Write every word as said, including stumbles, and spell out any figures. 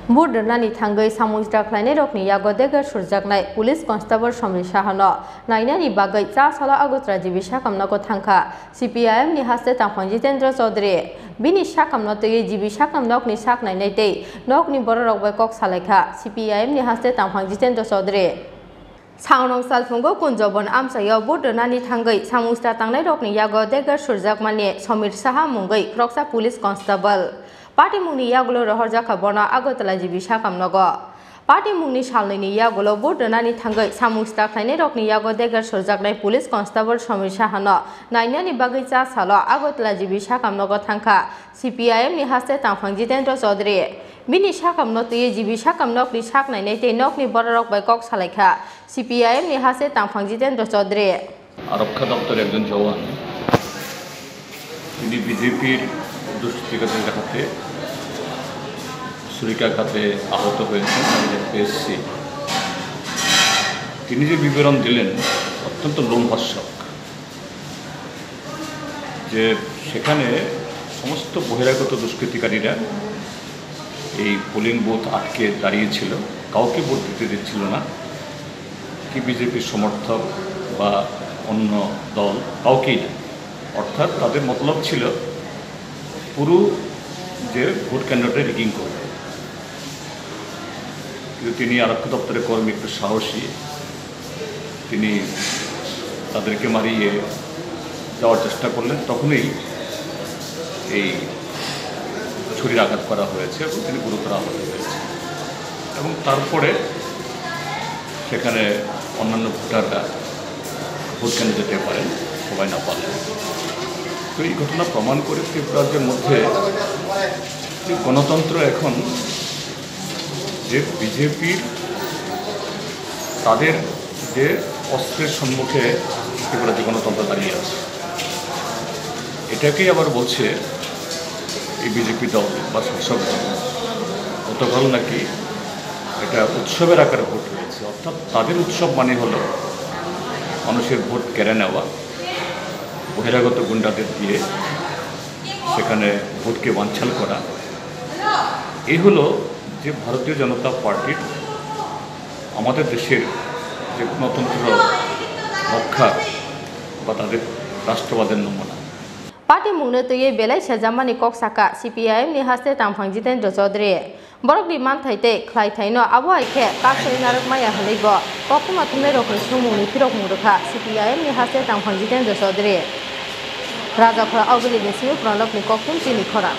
Vote rwnani thangwi samung sra khlainairokni yago dega surjaknai Police Constable Somir Sahano nainani bagwi cha salo Agartala G B sakhamnogo thangkha C P I M ni haste tangphang Jitendra Chaudhary. Bini sakhamno twiwi G B sakhamnokni sak nainai tei nokni bororok bai kok salaikha C P I M ni haste tangphang Jitendra Chaudhary. Sangnong salphungo Kunjobon amchaio vote rwnani thangwi samung sra tangnairokni yago dega surjakmani Somir Saha mungwi khoroksa police constable. Party mungni yagulo rohorjakha bono Agartala G B sakhamnogo. Party mungni salnwini yagulo vote rwnani thangwi samung sra khlainairokni yago dega surjaknai police constable Somir Sahano nainani bagwi cha salo Agartala G B sakhamnogo thangkha C P I M ni haste tangphang Jitendra Chaudhary. Bini sakhamno twiwi G B sakhamnokni sak nainai tei nokni bororok bai kok salaikha C P I M ni haste tangphang Jitendra Chaudhary. আরক্ষা দপ্তরের একজন জওয়ান, তিনি বিজেপির দুষ্কৃতিকারীদের হাতে ছুরিকাঘাতে আহত হয়েছেন, আমি দেখতে এসেছি। তিনি যে বিবরণ দিলেন, অত্যন্ত লোমহর্ষক। যে সেখানে সমস্ত বহিরাগত দুষ্কৃতিকারীরা এই পোলিং বুথ আটকে দাঁড়িয়েছিল, কাউকে ভোট দিতে দিচ্ছিল না, কি বিজেপির সমর্থক বা অন্য দল, কাউকেই না। অর্থাৎ তাদের মতলব ছিল পুরো যে ভোট কেন্দ্রটা রিগিং করবে। কিন্তু তিনি আরক্ষা দপ্তরের কর্মী, একটু সাহসী, তিনি তাদেরকে মারিয়ে যাওয়ার চেষ্টা করলেন, তখনই এই ছুরির আঘাত করা হয়েছে এবং তিনি গুরুতর আহত হয়েছেন। এবং তারপরে সেখানে অন্যান্য ভোটাররা ভোট কেন্দ্রে যেতে পারেন, সবাই না পারলেন। তো এই ঘটনা প্রমাণ করে ত্রিপুরা রাজ্যের মধ্যে যে গণতন্ত্র এখন যে বিজেপির তাদের যে অস্ত্রের সম্মুখে ত্রিপুরা যে গণতন্ত্র দাঁড়িয়ে আছে, এটাকেই আবার বলছে এই বিজেপি দল বা শাসক দল। গতকাল নাকি এটা উৎসবের আকারে ভোট হয়েছে, অর্থাৎ তাদের উৎসব মানে হলো মানুষের ভোট কেড়ে নেওয়া, বহিরাগত গুন্ডাদের দিয়ে সেখানে ভোটকে বানচাল করা। এই হলো যে ভারতীয় জনতা পার্টির আমাদের দেশের যে গণতন্ত্র রক্ষা বা তাদের রাষ্ট্রবাদের নমুনা। Party mungno twiwi belai sejamani kok saka C P I M ni haste tangphang Jitendra Chaudhary. Borokni manthai tei khlaithaino abo hai khe kasui narwk maya hwnwi bo koktwma thumnairokni sumungni phirokmung rwkha C P I M ni haste tangphang Jitendra Chaudhary. Rajakhora Auguli ni simi pranokni kokthum chini khorang.